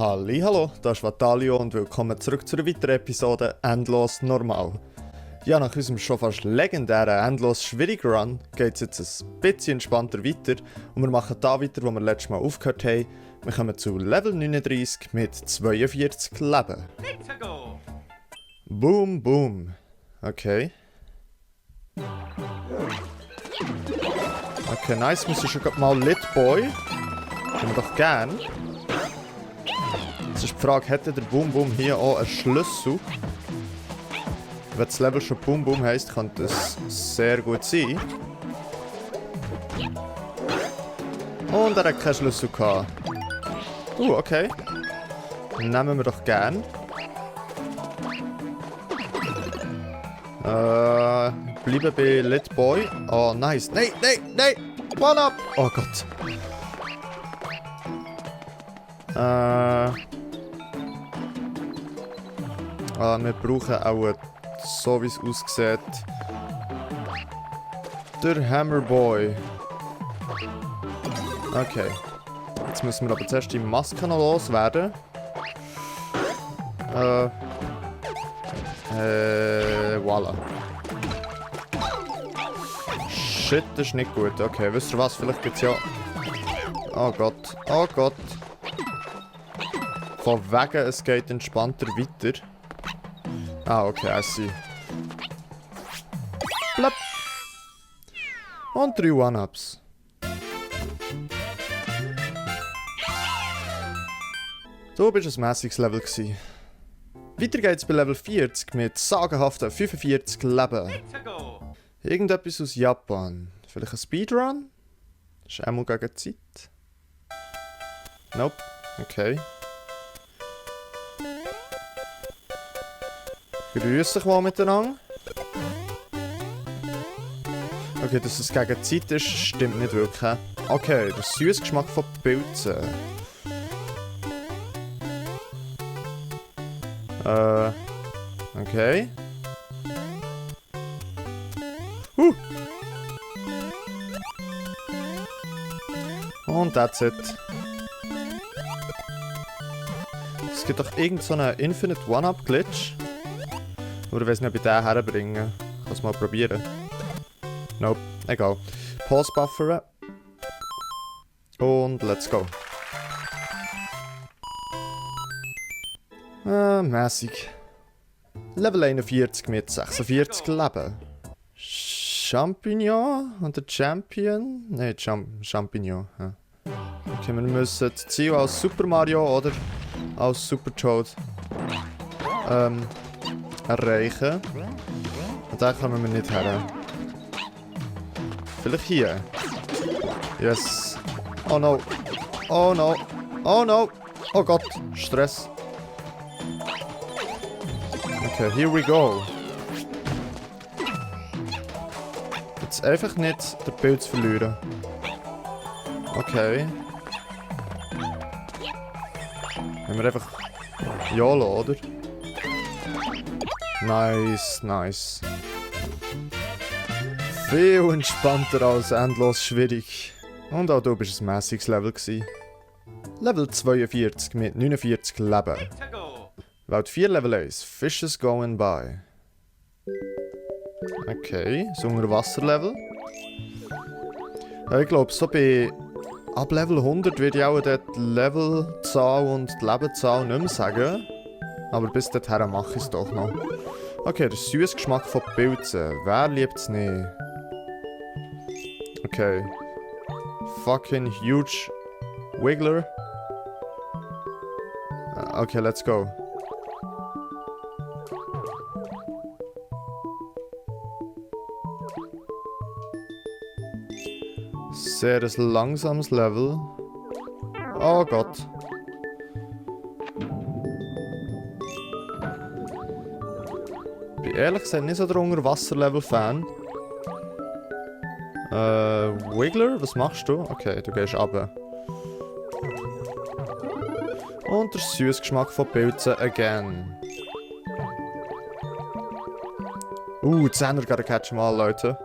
Hallo, das ist Vatalio und willkommen zurück zu einer weiteren Episode Endlos Normal. Ja, nach unserem schon fast legendären Endlos schwierigen Run geht es jetzt ein bisschen entspannter weiter und wir machen da weiter, wo wir letztes Mal aufgehört haben. Wir kommen zu Level 39 mit 42 Leben. Boom, boom. Okay. Okay, nice. Wir sind schon mal Lit Boy. Können wir doch gern. Jetzt ist die Frage, hätte der Boom Boom hier auch einen Schlüssel? Wenn das Level schon Boom Boom heisst, kann das sehr gut sein. Und er hat keinen Schlüssel gehabt. Okay. Nehmen wir doch gern. Bleiben bei Lit Boy. Oh, nice. Nein, nein, nein! One up! Oh Gott. Wir brauchen auch, so wie es aussieht, der Hammerboy. Okay. Jetzt müssen wir aber zuerst die Maske noch loswerden. Voilà. Shit, das ist nicht gut. Okay, wisst ihr was? Vielleicht gibt's ja... Oh Gott, oh Gott. Von wegen, es geht entspannter weiter. Ah, okay, I see. Blab. Und 3 One-Ups. Du bist ein mässiges Level gewesen. Weiter geht's bei Level 40 mit sagenhaften 45 Leben. Irgendetwas aus Japan. Vielleicht ein Speedrun? Das ist einmal gegen Zeit. Nope. Okay. Grüß dich mal miteinander. Okay, dass es gegen Zeit ist, stimmt nicht wirklich. Okay, der süße Geschmack von Pilzen. Okay. Und that's it. Es gibt doch irgend so einen Infinite One-Up-Glitch. Oder weiß nicht, ob ich den herbringen. Ich kann es mal probieren. Nope, egal. Pause bufferen. Und let's go. Mäßig. Level 41 mit 46 Leben. Champignon oder Champion? Nein, Champignon. Ja. Okay, wir müssen das Ziel als Super Mario oder als Super Toad erreichen. Und da kommen wir nicht her. Vielleicht hier. Yes. Oh no. Oh no. Oh no. Oh Gott. Stress. Okay, here we go. Jetzt einfach nicht den Pilz verlieren. Okay. Wenn wir einfach YOLO, oder? Nice, nice. Viel entspannter als endlos schwierig. Und auch du bist ein mässiges Level gewesen. Level 42 mit 49 Leben. Laut 4 Level 1, Fishes going by. Okay, so Unterwasserlevel. Ich glaube, so bei ab Level 100 würde ich auch dort die Levelzahl und die Lebenszahl nicht mehr sagen. Aber bis dahin mache ich es doch noch. Okay, der süße Geschmack von Pilzen. Wer liebt es nicht? Okay. Fucking huge Wiggler. Okay, let's go. Sehr ein langsames Level. Oh Gott. Ich bin ehrlich gesagt nicht so der Unterwasserlevel-Fan. Wiggler, was machst du? Okay, du gehst runter. Und der süße Geschmack von Pilzen again. 10er gotta catch mal, Leute.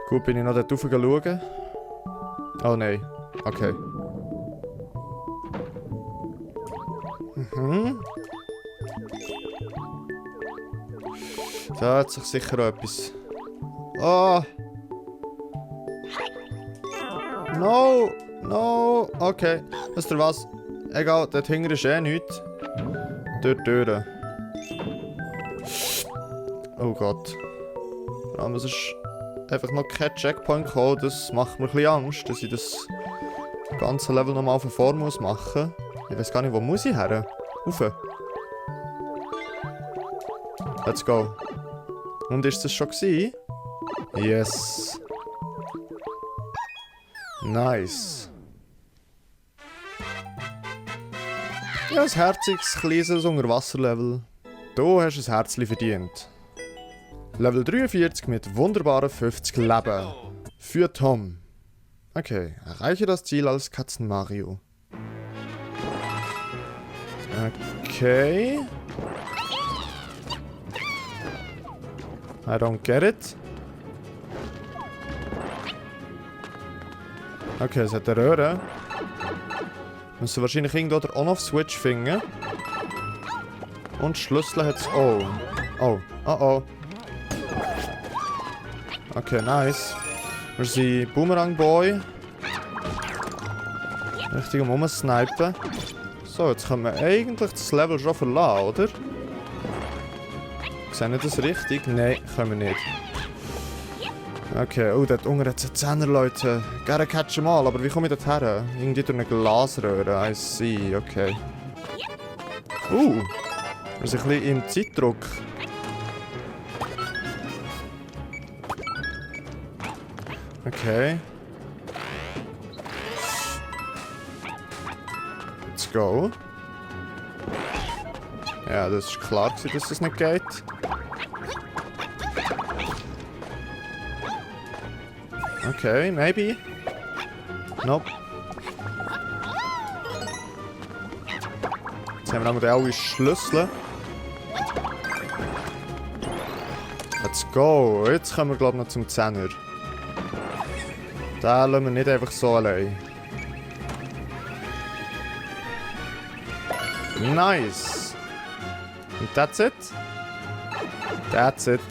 Gut, bin ich noch dort rauf schauen? Oh nein. Okay. Mhm. Da hat sich sicher auch etwas... Oh! No! No! Okay. Wisst ihr was? Egal, dort hinten ist eh nichts. Dort durch. Oh Gott. Ja, es ist einfach noch kein Checkpoint gekommen. Das macht mir ein bisschen Angst, dass ich das ganze Level nochmal von vorn machen muss. Ich weiß gar nicht, wo muss ich her? Rauf. Let's go. Und ist das schon gewesen? Yes. Nice. Ja, ein herziges, kleines Unterwasserlevel. Du hast ein Herzchen verdient. Level 43 mit wunderbaren 50 Leben. Für Tom. Okay, erreiche das Ziel als Katzen-Mario. Okay. I don't get it. Okay, es hat eine Röhre. Müssen wahrscheinlich irgendwo den On-Off-Switch finden. Und Schlüssel hat es auch. Oh, oh oh. Okay, nice. Wir sind Boomerang Boy. Richtig am Umsnipen. So, jetzt können wir eigentlich das Level schon verlassen, oder? Sehen wir das richtig? Nein, können wir nicht. Okay, oh, dort unten hat es 10er, Leute. Gerne catch mal, aber wie komme ich dort her? Irgendwie durch eine Glasröhre. I see, okay. Wir sind ein bisschen im Zeitdruck. Okay. Let's go. Ja, das war klar, dass das nicht geht. Okay, maybe. Nope. Jetzt haben wir noch alle Schlüssel. Let's go. Jetzt kommen wir, glaube ich, noch zum 10er. Den lassen wir nicht einfach so allein. Nice. Und that's it? That's it.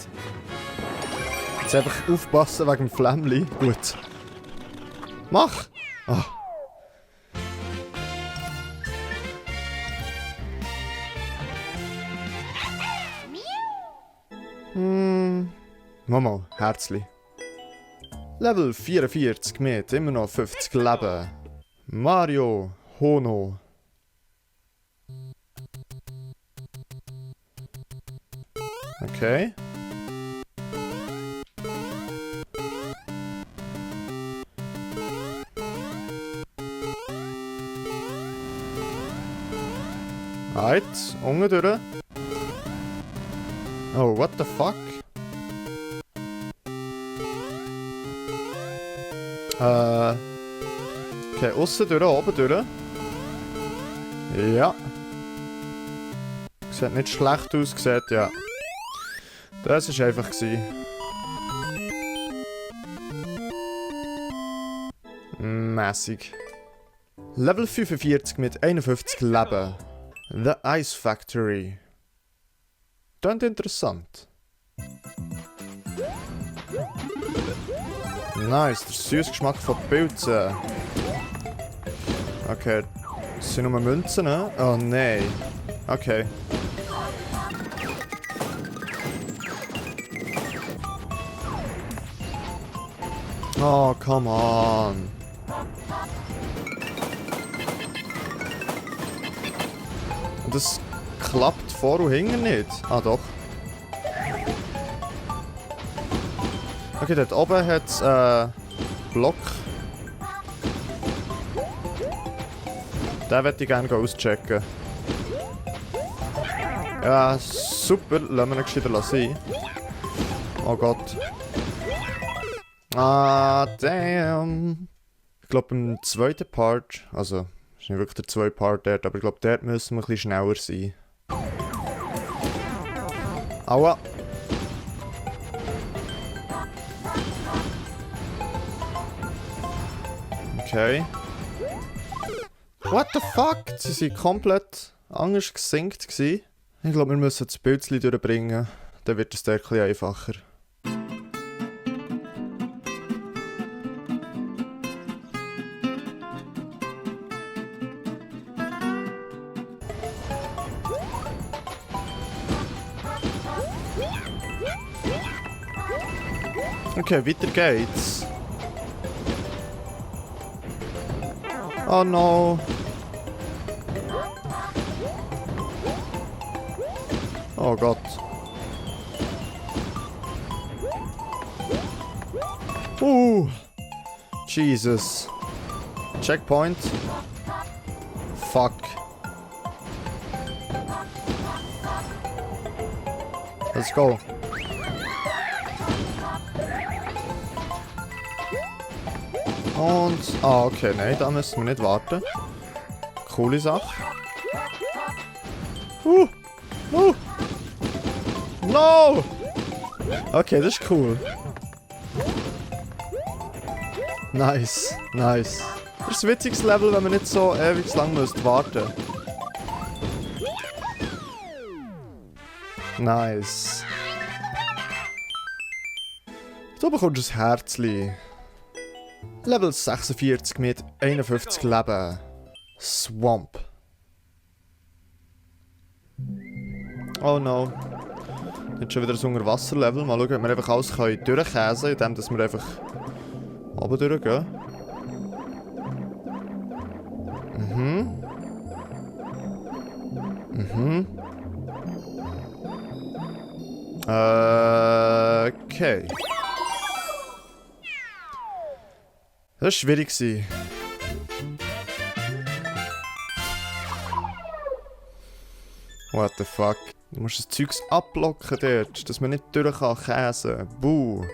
Jetzt einfach aufpassen wegen dem Flämmli. Gut. Mach! Oh. Mama, Herzli. Level 44 mit immer noch 50 Leben. Mario Hono. Okay. Right, unten durch. Oh, what the fuck? Okay, aussen durch, oben durch. Ja. Sieht nicht schlecht aus, sieht, ja. Das war einfach gewesen. Mässig. Level 45 mit 51 Leben. The Ice Factory. Klingt interessant. Nice, der süße Geschmack von Pilzen. Okay, das sind nur Münzen, ne? Oh nein. Okay. Oh, come on. Und das klappt vor und hinten nicht. Ah, doch. Okay, dort oben hat es Block. Den möchte ich gerne auschecken. Ja, super. Lassen wir ihn gescheiter sein. Oh Gott. Ah, damn. Ich glaube, im zweiten Part, also, es ist nicht wirklich der zweite Part dort, aber ich glaube, dort müssen wir ein bisschen schneller sein. Aua. Okay. What the fuck? Sie sind komplett anders gesinkt gewesen. Ich glaube, wir müssen das Bildchen durchbringen. Dann wird es dort etwas einfacher. Okay, weiter geht's. Oh no. Oh Gott. Jesus. Checkpoint. Fuck. Let's go. Und... Ah, okay, nein, da müssen wir nicht warten. Coole Sache. No! Okay, das ist cool. Nice, nice. Das ist ein witziges Level, wenn man nicht so ewig lang warten muss. Nice. Du bekommst ein Herzli. Level 46 mit 51 Leben. Swamp. Oh no. Jetzt schon wieder ein Unterwasserlevel. Mal schauen, ob wir einfach alles durchkäsen können, indem wir einfach oben durchgehen. Okay. Das war schwierig. What the fuck? Du musst das Zeugs abblocken dort, dass man nicht durch kann käsen. Buh.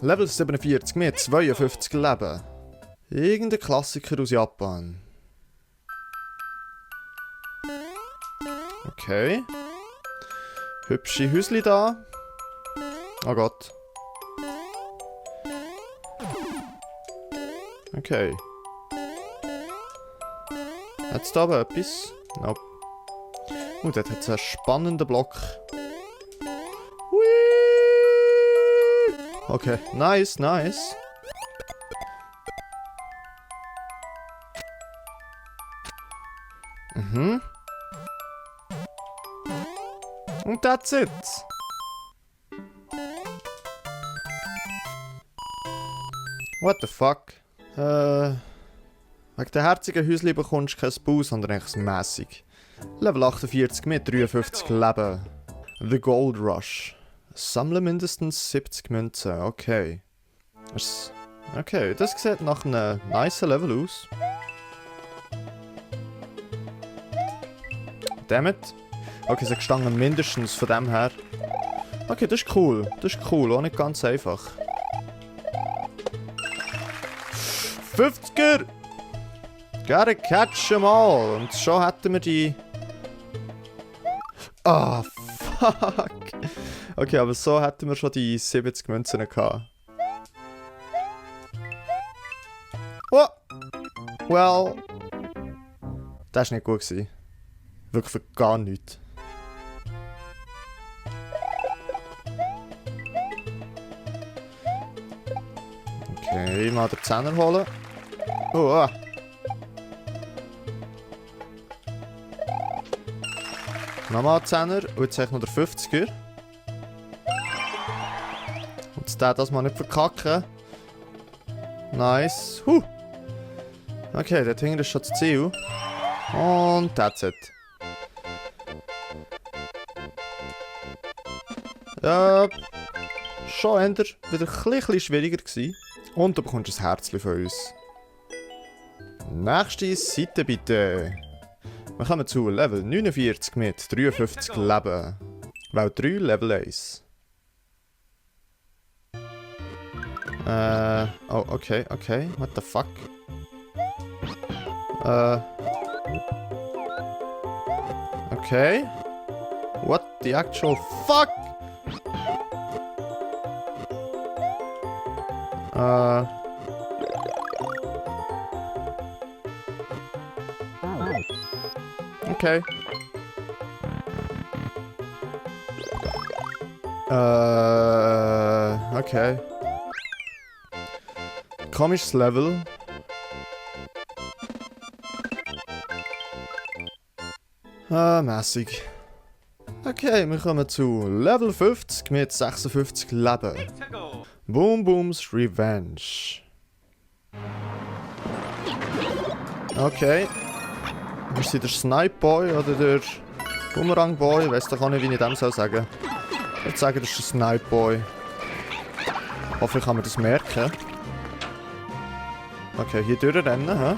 Level 47 mit 52 Leben. Irgendein Klassiker aus Japan. Okay. Hübsche Häusli da. Oh Gott. Okay. Hat's da aber etwas? Nope. Dort hat es einen spannenden Block. Whee! Okay, nice, nice. Und that's it. What the fuck? Wegen der herzigen Häusli bekommst du kein Boost, sondern eigentlich mässig. Level 48 mit 53 Leben. The Gold Rush. Sammle mindestens 70 Münzen. Okay. Okay, das sieht nach einem nice Level aus. Dammit. Okay, sie gestanden mindestens von dem her. Okay, das ist cool. Das ist cool, auch nicht ganz einfach. 50er! Gotta catch 'em all. Und schon hätten wir die... Ah, fuck. Okay, aber so hätten wir schon die 70 Münzen gehabt. Oh! Well... Das war nicht gut gewesen. Wirklich für gar nichts. Okay, mal den Zehner holen. Oh, ah. Nochmal 10er und jetzt habe ich noch den 50er. Und das mal nicht verkacken. Nice. Okay, dort hinten ist schon das Ziel. Und that's it. Ja, schon eher wieder ein bisschen schwieriger gewesen. Und du bekommst ein Herzchen von uns. Nächste Seite bitte. Wir kommen zu Level 49 mit 53 Leben. Welt 3, Level 1. Oh, okay, okay. What the fuck? Okay. What the actual fuck? Okay. Okay. Komisches Level. Mäßig. Okay, wir kommen zu Level 50 mit 56 Leben. Boom Booms Revenge. Okay. Wir sind der Snipe Boy oder der Boomerang Boy. Ich weiss doch auch nicht, wie ich dem soll sagen. Ich würde sagen, das ist der Snipe Boy. Hoffentlich kann man das merken. Okay, hier durchrennen, hä?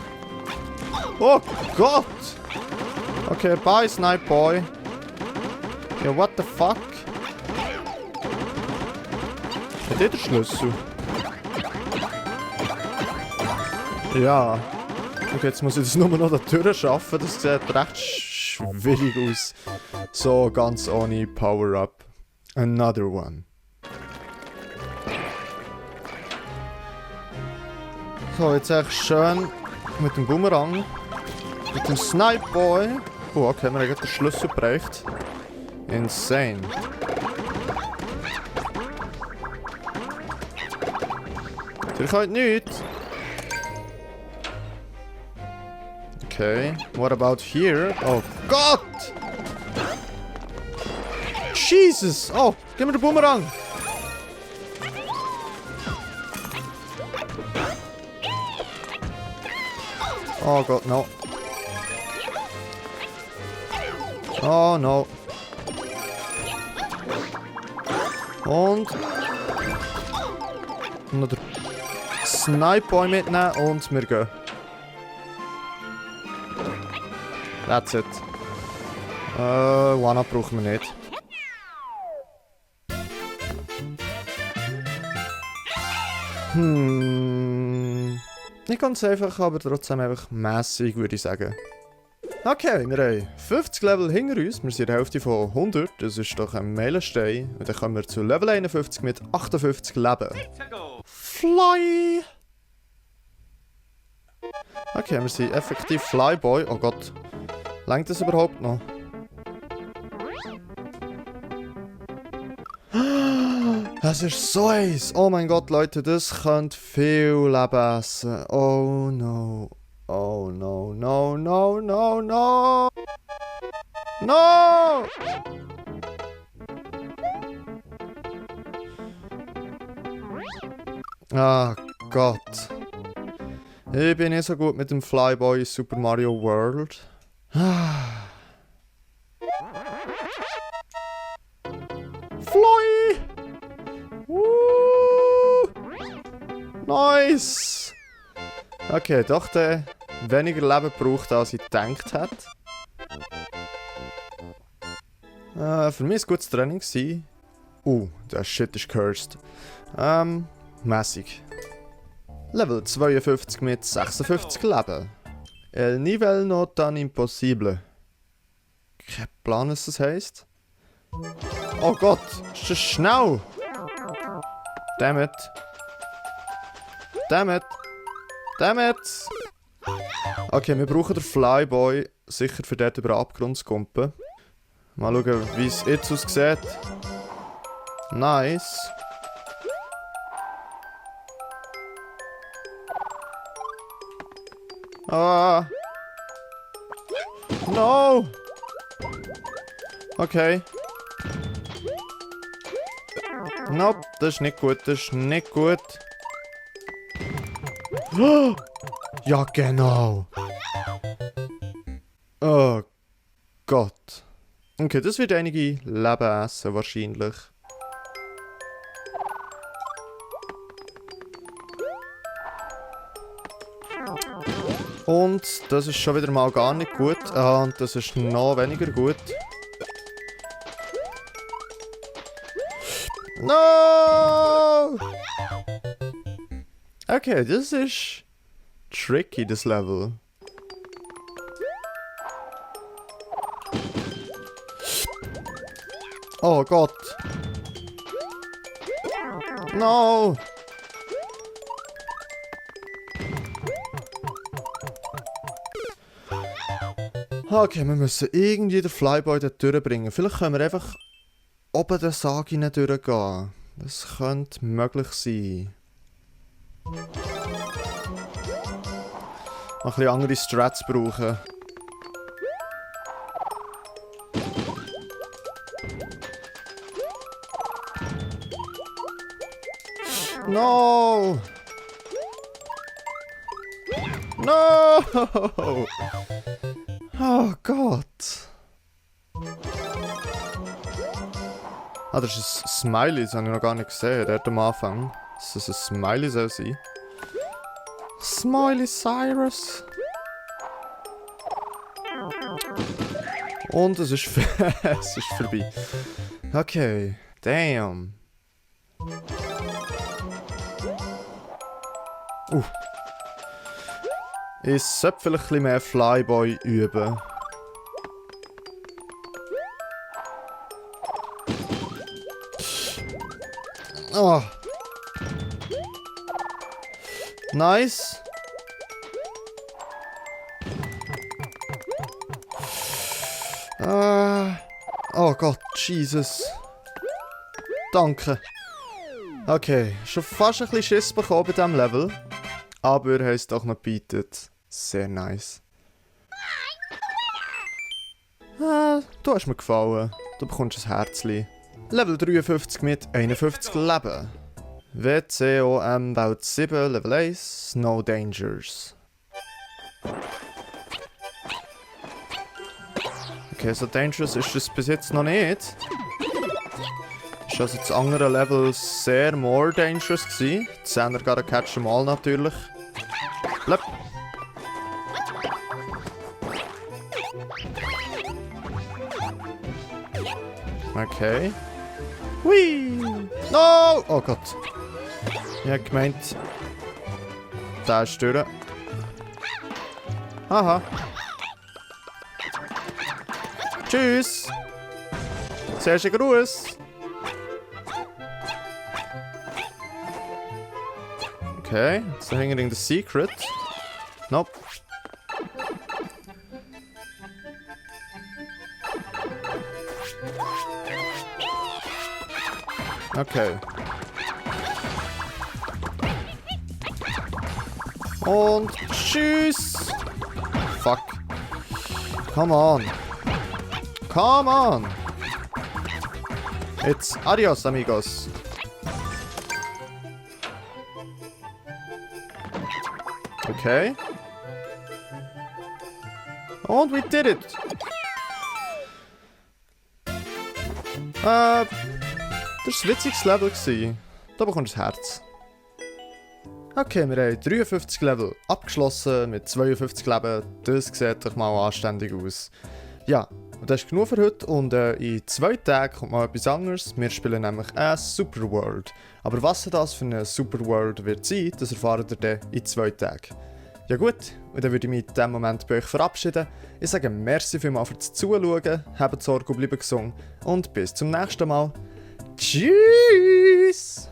Oh Gott! Okay, bye Snipe Boy. Ja, what the fuck? Hat der den Schlüssel? Ja. Okay, jetzt muss ich das nur noch da durchschaffen. Das sieht recht schwierig aus. So, ganz ohne Power-Up. Another one. So, jetzt echt schön mit dem Boomerang. Mit dem Snipe Boy. Oh, okay, wir haben den Schlüssel gebracht. Insane. Ihr könnt nichts. Okay, what about here? Oh Gott! Jesus! Oh, gib mir den Boomerang! Oh Gott, no. Oh no. Und noch den Snipe Boy mitnehmen und wir gehen. That's it. One-Up brauchen wir nicht. Nicht ganz einfach, aber trotzdem einfach mässig, würde ich sagen. Okay, wir haben 50 Level hinter uns. Wir sind in der Hälfte von 100. Das ist doch ein Meilenstein. Und dann kommen wir zu Level 51 mit 58 Leben. Fly! Okay, wir sind effektiv Flyboy. Oh Gott. Langt das überhaupt noch? Das ist so eins! Oh mein Gott, Leute, das könnte viel Leben essen. Oh no. Oh no, no, no, no, no! No! Ah Gott. Ich bin nicht so gut mit dem Flyboy Super Mario World. Fly! Nice! Okay, doch der weniger Leben braucht, als ich gedacht hätte. Für mich war es gutes Training. Der Shit ist cursed. Mäßig. Level 52 mit 56 Leben. El nivel no tan impossible. Kein Plan, was das heisst. Oh Gott, ist das schnell! Damn it. Damn it. Damn it! Okay, wir brauchen den Flyboy sicher für dort über den Abgrund zu kumpen. Mal schauen, wie es jetzt aussieht. Nice. Ah. No! Okay. Nope, das ist nicht gut, das ist nicht gut. Ja, genau. Oh Gott. Okay, das wird einige Leben essen, wahrscheinlich. Und das ist schon wieder mal gar nicht gut. Ah, und das ist noch weniger gut. No! Okay, das ist tricky, das Level. Oh Gott. No! Okay, wir müssen irgendwie den Flyboy dort durchbringen. Vielleicht können wir einfach... oben den Sarg hinein durchgehen. Das könnte möglich sein. Ein bisschen andere Strats brauchen. No! No! Oh Gott! Ah, das ist ein Smiley, das habe ich noch gar nicht gesehen, dort am Anfang. Dass das ein Smiley soll sein. Smiley Cyrus! Und es ist, es ist vorbei. Okay, damn. Ich sollte vielleicht ein bisschen mehr Flyboy üben. Oh. Nice. Oh Gott, Jesus. Danke. Okay, schon fast ein bisschen Schiss bekommen bei diesem Level. Aber er ist doch noch gebietet. Sehr nice. Du hast mir gefallen. Du bekommst ein Herzli. Level 53 mit 51 Leben. WCOM baut 7, Level 1, No Dangers. Okay, so dangerous ist es bis jetzt noch nicht. Ist also das andere Level sehr more dangerous gewesen. Die Sender gotta catch them all natürlich. Bleib. Okay. Hui! No! Oh Gott. Ich hab gemeint, da ist durch. Aha. Tschüss! Sehr schön Gruß! Okay, jetzt hängen wir the secret. Nope. Okay. Und tschüss! Fuck. Come on. Come on! It's adios, amigos. Okay. And we did it! Das war ein witziges Level. Da bekommst du das Herz. Okay, wir haben 53 Level abgeschlossen mit 52 Leben. Das sieht doch mal anständig aus. Ja, und das ist genug für heute und in 2 Tagen kommt mal etwas anderes. Wir spielen nämlich eine Super World. Aber was das für eine Super World wird sein, das erfahrt ihr dann in 2 Tagen. Ja gut, und dann würde ich mich in diesem Moment bei euch verabschieden. Ich sage merci vielmals fürs Zuschauen, habt Sorge und bleibt gesund und bis zum nächsten Mal. Tschüss!